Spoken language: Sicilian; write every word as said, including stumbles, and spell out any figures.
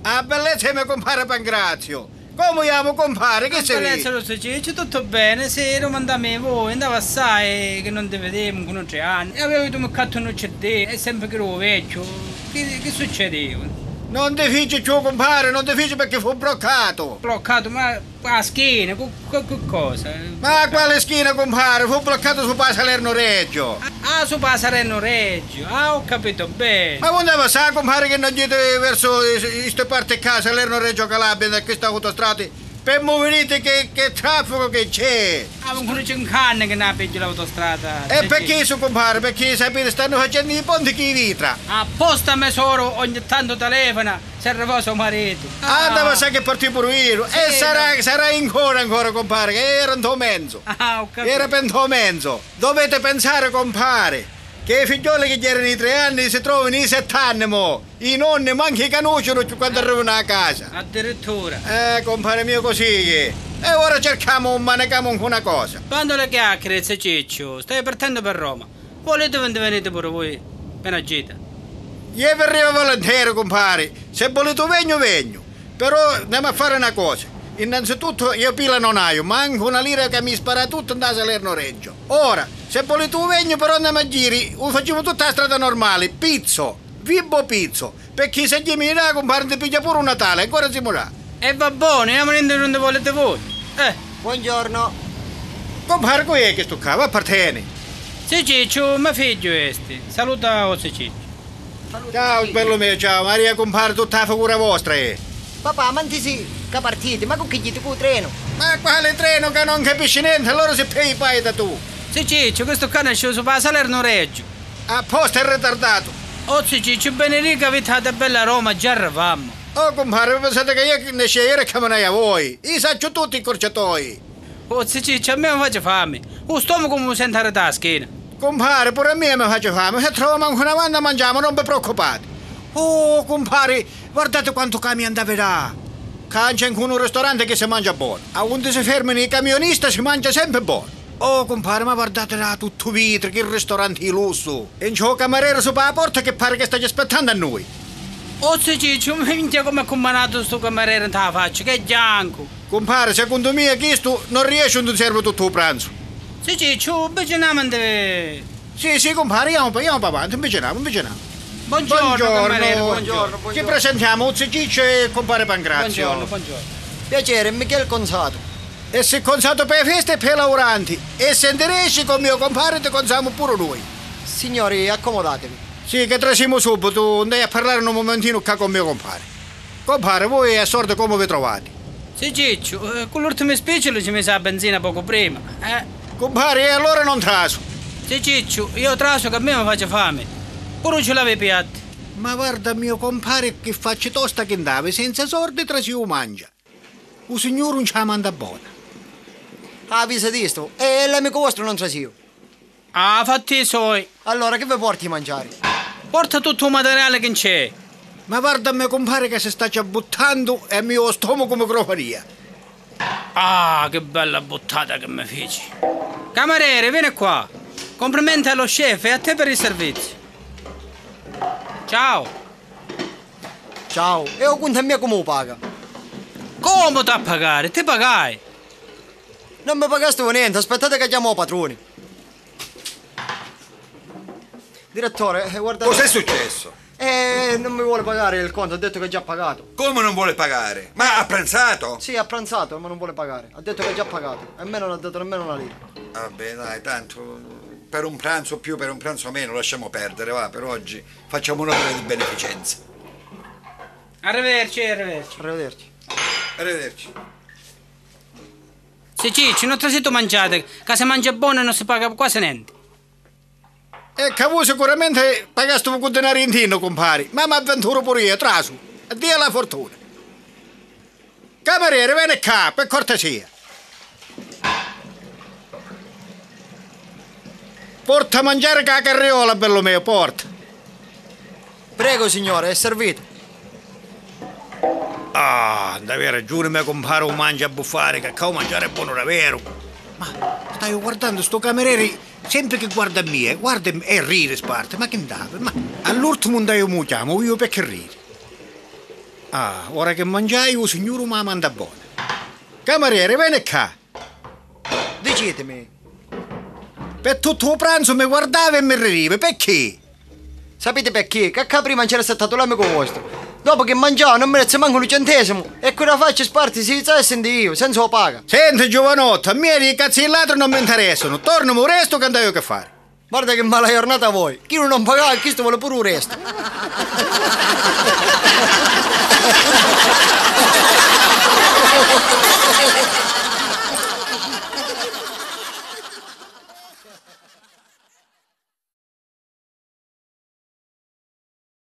A bellezza di me compare Pancrazio! Comu jamu, compare? Chi si dici? A bellezza di lu zio Cicciu, tuttu beni, sì, lu mandami voi, andava assai chi non ti videmu, ncunu tri anni, e avia avutu un ccattu un C D, e sempri chi lu vecchiu, chi, chi succediu? Non ti fici cchiù, compare, non ti fici pecchì fu bloccatu. Bloccatu, ma a schina, cu, cu, cu cosa? Ma quali schina, compare? Fu bloccatu supra Salerno Reggio. Ah, supra Salerno Reggio. Ah, ho capito bene. Ma quantu va sa, compare, che non jiti verso i, i, ste parti ccà, Salerno Reggio Calabria, da questa autostrada, per mo viditi che, che traffico che c'è. Ah, ma ncunu cincu anni che non la pigghiu l'autostrada. E perché su, compare? Perché sapete, stanno facendo i ponti che i vitra. Apposta me soro ogni tanto telefona. S'arrivò so maritu. Ah, andava, ah, sa che partì puru ieri. Sì, e sarà, no, sarà in cora ancora, compare, che era nto menzo. Ah, ho capito. Era per nto menzo. Dovete pensare, compare, che i figlioli che erano i tre anni si trovano i sette anni mo. I nonni manchi i canuscinu quando arrivano a casa. Addirittura. Eh, compare mio, così è. E ora cercamo un manicamo in una cosa. Quando le chiacchiere, zio Cicciu, stai partendo per Roma. Volete, venite pure voi, pe na gita. Iè vi arriva volentieri, cumpari. Se voliti vegnu, vegnu. Però n'emu a fari na cosa. Innanzituttu iu pila non haiu, mancu na lira ca mi spara tuttu nta Salerno Reggio. Ora, se voliti vegnu, però n'emu a jiri, u facimu tutta a strata normali, pizzo, vibbo pizzo. Pecchì se jimi di là, cumpari, nti pigghia puru u Natali, ancora simu là. E va bonu, jamu dintra unni voliti voi. Eh. Buongiorno. Cumpari, cu è chistu ccà? V'apparteni? Zì Cicciu, me figghiu esti. Saluta o zì Cicciu. Ciao, bellu mio, ciao. Maria, cumpari, tutta a figura vostra è. Papà, ma nti si ca partiti? Ma cu chi jiti, cu trenu? Ma quali trenu ca non capisci nenti? Allora si pei paita tu. Zì Cicciu, chistu ccà nasciu supra Salerno Reggio. Apposta è ritardatu. O zì Cicciu, benirica vita di bella Roma, già arrivammu. Oh, cumpari, vi pinsati ca iu nescia ieri e caminai a voi? I sacciu tutti i corciatoi. O zì Cicciu, a mia mi faci fami. U stomacu mi sentu arrità a schina. Cumpari, puru a mia mi faci fami. Se trovu mancu na manna mangiamu, non vi preoccupati. Oh, cumpari, guardati quantu camia nta vidà. Ccà c'è ancu un ristorante chi si mangia bonu. Aundi si fermini i camionisti si mangia sempri bonu. Oh, cumpari, ma guardati là, tuttu vitri, chi ristoranti di lussu! E nci ho camareri supra a porta chi pari chi staci aspettandu a nui. O zì Cicciu, minchia comu è cummanatu stu camareri nta facci, ch'è giancu! Cumpari, secundu mia chistu non riesci undi servi tuttu u pranzu. Zì Cicciu, avvicinamu nti... Sì, sì, cumpari, jamu, jamu p'avanti, avvicinamu, avvicinamu. Buongiorno, buongiorno, camareri, buongiorno. Ci presentiamo, u zì Cicciu e cumpari Pancrazio. Buongiorno, buongiorno. Piacere, Michel Conzato. E si conzato pe festa e pe lauranti, e se nti resci con mio compari ti conzamu puru nui. Signori, accomodatevi. Sì, che trasimu subitu, ndai a parlari nu mumentinu ccà con mio compari. Compari, voi a sordi comu vi trovati? Zì Cicciu, eh, cu l'urtimi spicciuli ci misi a benzina pocu prima, eh. Cumpari, e allora non trasu. Zì Cicciu, io trasu ca a mia mi faci fami. Puru ci l'avi i piatti. Ma varda mio compari chi facci tosta chi ndavi, senza sordi trasiu mangia. U Signuri un ci a manda bona. Ah, avisa distu. E l'amicu vostru non trasiu? Ah, fatti i soi. Allora, chi vi porti i manciari? Porta tuttu u materiali chi nc'è. Ma varda me cumpari ca si staci abbuttandu e a mia u stomacu mi crofaria. Ah, chi bella buttata chi mi fici. Camareri, veni qua. Complimenti allo chef e a te per il servizio. Ciao. Ciao, e u cuntu a mia comu u paga? Comu t'ha pagari? Ti pagai! Non mi pagastivu nenti, aspittati ca chiamu u patruni. Direttore, eh, guardate. Cos'è succiesso? Eh, non mi vuole pagare il conto, ha detto che è già pagato. Come non vuole pagare? Ma ha pranzato? Sì, ha pranzato, ma non vuole pagare. Ha detto che è già pagato e a me non ha dato nemmeno una lira. Vabbè, dai, tanto per un pranzo più, per un pranzo meno, lasciamo perdere, va, per oggi. Facciamo un'opera di beneficenza. Arrivederci, arrivederci. Arrivederci. Arrivederci. Sì, Cicciu, non trasitu manciati, ca si mangia bonu e non si paga quasi nenti. E ca vui sicuramente pagastivu cu dinari in tinnu, cumpari, ma m'avventuru puru iu, trasu. Addiu a la fortuna. Camerieri, veni ccà, pi cortesia. Porta a mangiari ca a carriola, bellu meu, porta. Prego, signore, è servito. Ah, nn'avia ragiuni me cumpari u mangia a buffari, ca ccà u mangiari è bonu daveru. Ma staiu guardandu stu camereri, sempri chi guarda a mia, guarda e riri, sparti, ma chi nn'havi? Ma all'urtimu ndaiu mu chiamu, u viu pecchì riri. Ah, ora chi mangiai, u Signuri mi a manda bona. Camarieri, veni ccà. Dicitimi. Pi tuttu u pranzu mi guardavi e mi ridivi, picchì? Sapiti picchì? Ca ccà prima nc'era stattatu l'amicu vostru. Dopu chi mangiau, non mi dezzi mancu nu centesimu, e cu la facci sparti si izai e sindi iu, senza u paga. Senti, giuvanottu, a mia di i cazzi di l'atri non mi interessanu, tornami u restu ca nd'haiu chi fari. Guarda chi mala jornata voi, chiddu non pagau e chistu voli puru u restu.